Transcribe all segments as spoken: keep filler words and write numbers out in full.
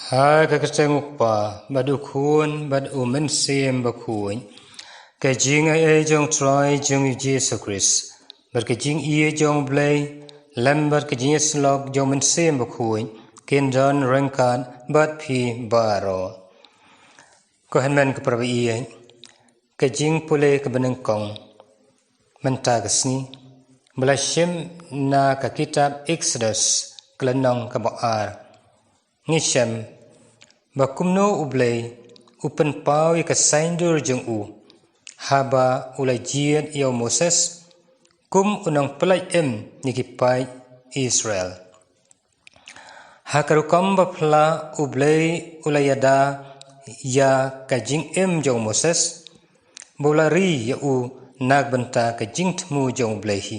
Ha ka kyrteng U Kpa, bad U Khun, bad U Mynsiem Bakhuid. Ka jingaiei jong U Trai jong ngi U Jisu Khrist, bad ka jingïeit jong U Blei, lem bad ka jingïasyllok jong U Mynsiem Bakhuid, kin don ryngkat bad phi baroh. Ko hynmen ko para baieit, ka jingpule kaba nyngkong mynta ka sngi, ba la shim na ka kitab Exodus, ka lynnong kaba ar. Ngi shem ba kumno U Blei u pynpaw ïa ka saiñdur jong u, haba u la jied ïa u Moses kum u nongpyllait im ïa ki paid Israel. Ha ka rukom ba phylla U Blei u la ïada ïa ka jingim jong u Moses, ba u la ri ïa u na ka bynta ka jingthmu jong U Blei hi.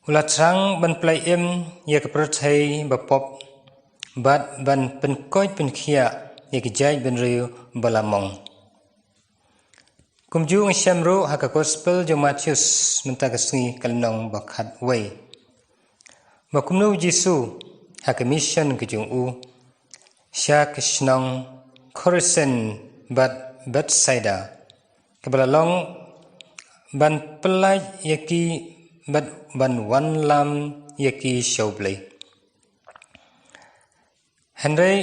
U la thrang ban pyllait im ïa ka pyrthei bapop, bad ban pynkoit pynkhiah ïa ka jaitbynriew ba la mong. Kumjuh ngi shem ruh ha ka Gospel jong u Mathaios mynta ka sngi, ka lynnong ba khatwei, ba kumno U Jisu, ha ka mission ka jong u, sha ka shnong Khorasin bad Bethsaida, kaba la long ban pyllait ïa ki bad ban wanlam ïa ki sha U Blei. Hynrei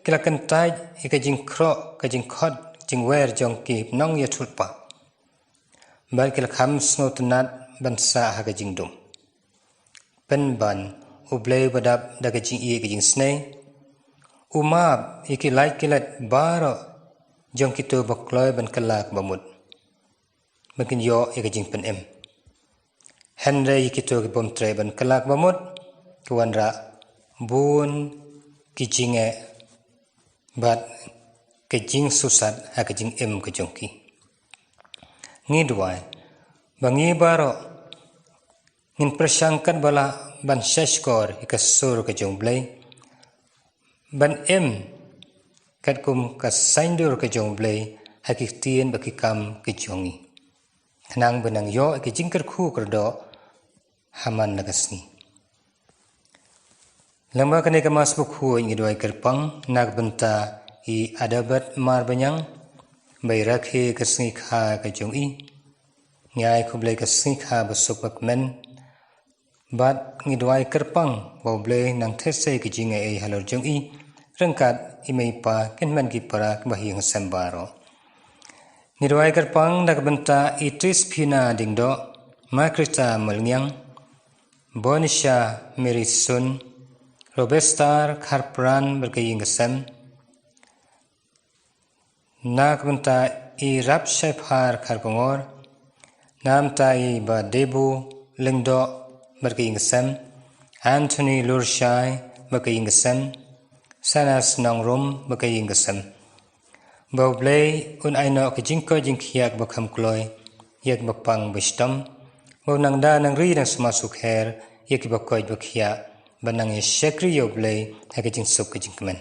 ki la kyntait ïa ka jingkhroh, ka jingkhot, jingwer jong ki nongïathuhlypa, bad ki la kham sngewtynnad ban sah ha ka jingdum. Pynban, U Blei uba dap da ka jingïeit ka jingisnei, u map ïa ki lait ki lait baroh jong kito ba kloi ban kylla ka bamut, ba kin ïoh ïa ka jingpynim. Hynrei ïa kito ki bym treh ban kylla ka bamut, ki wanrah bun ki jingeh bad ka jingsusat ha ka jingim ka jong ki. Ngi duwai ba ngi baroh ngin pyrshang katba lah ban shahshkor ïa ka sur ka jong U Blei, ban im katkum ka saiñdur ka jong U Blei ha ki ktien bad ki kam ka jong ngi, khnang ba nang ïoh ïa ka jingkyrkhu kyrdoh ha man la ka sngi. Lyngba kane ka Mass Bakhuid ngi duwai kyrpang na ka bynta i Adalbert Marbaniang, ba i rakhe ka sngi kha ka jong i. Ngi ai khublei ka sngi kha ba suk ba kmen, bad ngi duwai kyrpang ba U Blei nang theh sei ka jingaiei halor jong i, ryngkat i mei i pa, ki hynmen ki para, ki bahaïing hasem baroh. Ngi duwai kyrpang na ka bynta i Trispina Diengdoh, Margarita Malngiang, Bonisha Mary Sun, Robestar Kharpran bad ka ïing ka sem, na ka bynta i Rapshaiphar Kharkongor, na ka bynta i Bah Debu Lyngdoh bad ka ïing ka sem, Anthony Lurshai bad ka ïing ka sem, Sanas Nongrum bad ka ïing ka sem. Ba U Blei un ai noh ka jingkoit jingkhiah kaba kham kloi ïa kiba pang ba shitom, ba un nang da nang ri nang sumar sukher ïa kiba koit ba khiah, ba nang ïa shakri ïa U Blei ha ka jingsuk ka jingkmen.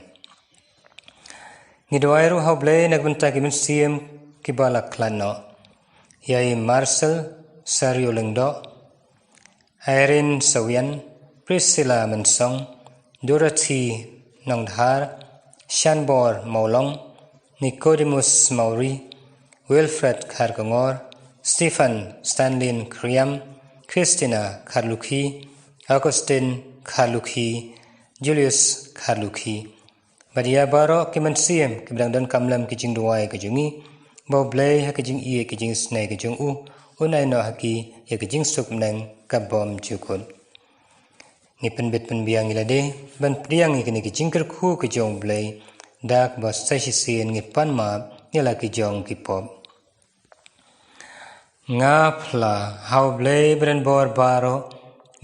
Ngi duwai ruh ha U Blei na ka bynta ki mynsiem kiba la khlad noh, ïa i Marcel Sario Lyngdoh, Irene Sawian, Priscilla Mynsong, Dorothy Nongdhar, Shanbor Mawlong, Nicodemus Mawri, Wilfred Kharkongor, Stephen Stanlin Kriam, Christina Kharlukhi, Augustine Kharlukhi, Julius Kharlukhi. Bad ïa baroh ki mynsiem kiba dang donkam lem ki jingduwai ka jong ngi, ba U Blei ha ka jingïeit ka jingisnei ka jong u, un ai noh ha ki ïa ka jingsuk bneng ka bymjukut. Ngi pynbit pynbiang ïa lade ban pdiang ïa kine ki jingkyrkhu ka jong U Blei, da kaba sa shisien ngi pan map ïa la ki jong ki pop. Nga phla ha U Blei ba donbor baroh,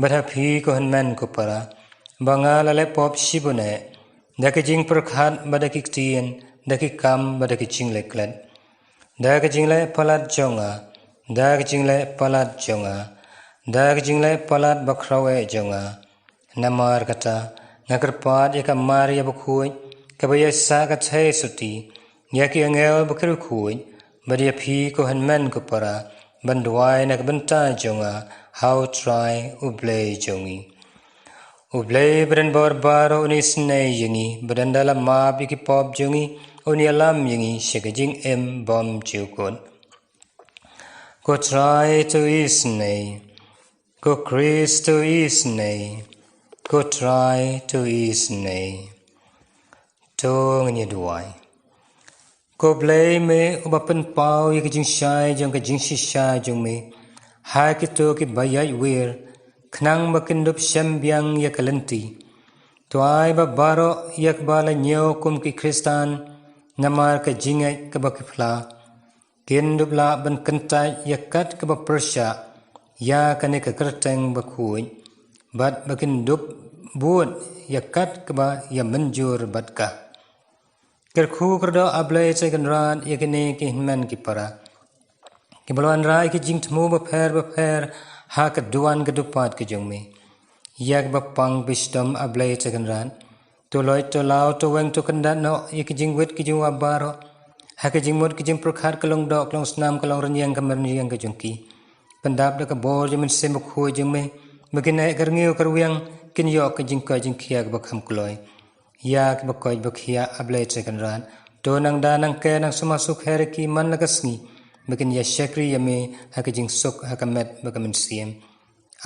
bad ha phi ko hynmen ko para, ba nga la leh pop shibun eh, da ki jingpyrkhat bad da ki ktien, da ki kam bad da ki jingleh klet, da ki jingleh palat jong nga, da ki jingleh palat jong nga, da ki jingleh palat bakhraw eh jong nga. Namar kata, nga kyrpad ïa ka Maria bakhuid, kaba ïaisah ka theisotti, ïa ki angel ba ki riewkhuid, bad ïa phi ko hynmen ko para, ban duwai na ka bynta jong nga ha U Trai U Blei jong ngi. U Blei ba don bor baroh un isynei ïa ngi, ba don da la map ïa ki pop jong ngi, un ïalam ïa ngi sha ka jingim bymjukut. Ko Trai, to isynei. Ko Khrist, to isynei. Ko Trai, to isynei. To ngin ïaduwai. Ko Blei, me uba pynpaw ïa ka jingshai jong ka jingshisha jong me ha kito kiba ïaid wir, khnang ba kin dup shem biang ïa ka lynti. To ai ba baroh ïa kiba la ñiew kum ki Khristan namar ka jingngeit kaba ki phla, kin dup lah ban kyntait ïa kat kaba pyrshah ïa kane ka kyrteng bakhuid, bad ba kin dup bud ïa kat kaba ïamynjur bad ka. Kyrkhu kyrdoh, A Blei Trai Kynrad, ïa kine ki hynmen ki para kiba la wanrah ïa ki jingthmu bapher bapher ha ka duwan ka dupat ka jong me. Ïa kiba pang bishitom, A Blei Trai Kynrad, to loit, to law, to weng, to kyndat noh ïa ki jingwit ki jingwa baroh ha ka jingmut ka jingpyrkhat, ka long doh ka long snam, ka long rynïeng ka mrynïeng ka jong ki. Pyndap da ka bor jong Mynsiem Bakhuid jong me, ba kin ai ka rngiew ka rwiang, kin ïoh ka jingkoit jingkhiah kaba kham kloi. Ïa kiba koit ba khiah, A Blei Trai Kynrad, to nang da nang ker nang sumar sukher ïa ki man la ka sngi, ba kin ïa shakri ïa me ha ka jingsuk ha ka met bad ka mynsiem.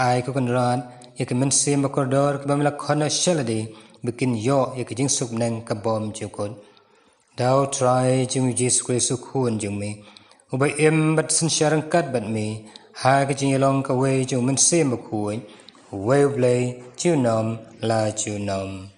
Ai, ko Kynrad, ïa ki mynsiem ba kordor kiba me la khot noh sha lade, ba kin ïoh ïa ka jingsuk bneng ka bymjukut. Da U Trai jong ngi U Jisu Khrist, U Khun jong me, uba im bad synshar ryngkat bad me ha ka jingïalong kawei jong U Mynsiem Bakhuid, uwei U Blei, junom la junom.